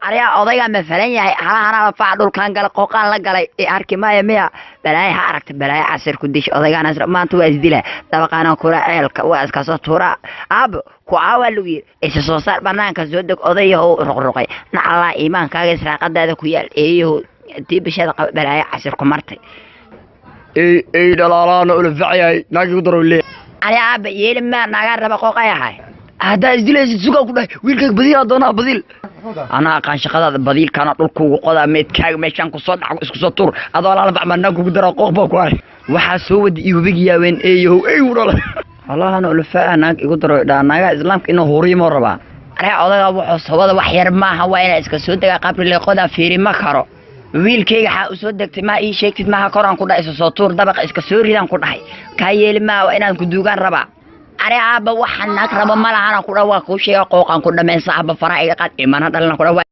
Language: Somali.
Aryaa, odaygaa ma falan yahay? Halahanaba fac dhulkaan gala, qooqaan la galay ee arki maayo miya? Balaayo ha aragta, balaayo casir ku dish. Odaygaan maanta waa isdila, dabaqaanaan kula ceelka waa iska soo tuuraa. Aabo, ku caawaa lagu yiri, isa soo saar, banaanka soo deg. Odayahow ruqruqay, nacalaa iimaankaaga, israaqadaada ku yaal, eeyahow tii bishada qaba, balaayo casir ku martay. Ey ey dhalaalaana ula facyahay, naagii ku daro leeyahay. Aryaa aaba, yeeli maa, naagaa raba, qooqay ahay. Haddaa isdilaysid, sugaa ku dhahay wiilkayga badiilaa doonaa, badiil anaa aqaan shaqadaada. Badiilkaana dhulkuugu qodaa, meedkaaga meeshaan kusoo dhac, isku soo tuur. Adoo laala bacmaa naag kugu daraa, qooq baa ku hay. Waxaa soo wadi iyo webigi yaaween, eeyahow ey u dhalay wallahana ulafaa, naag igu daro dhaa, naagaha islaamka inuu huriimo rabaa. Aryaa odaga wuxuu sawada wax yar maaha, waa inaa iska soo degaa, qabri leeqodaa fiiri ma karo. Wiilkayga xaa u soo degtay? Maa ii sheegtid? Maaha koraan ku dhahay, isa soo tuur, dabaqa iska soo ridaan ku dhahay. Kaa yeeli maa, waa inaan ku duugaan rabaa. Are aabba, waxa naag rabo ma lahana ku dha, waa kuu sheega, qooqaan ku dhameen. Saxba, faraha iga qaad, imana dhalina ku dha.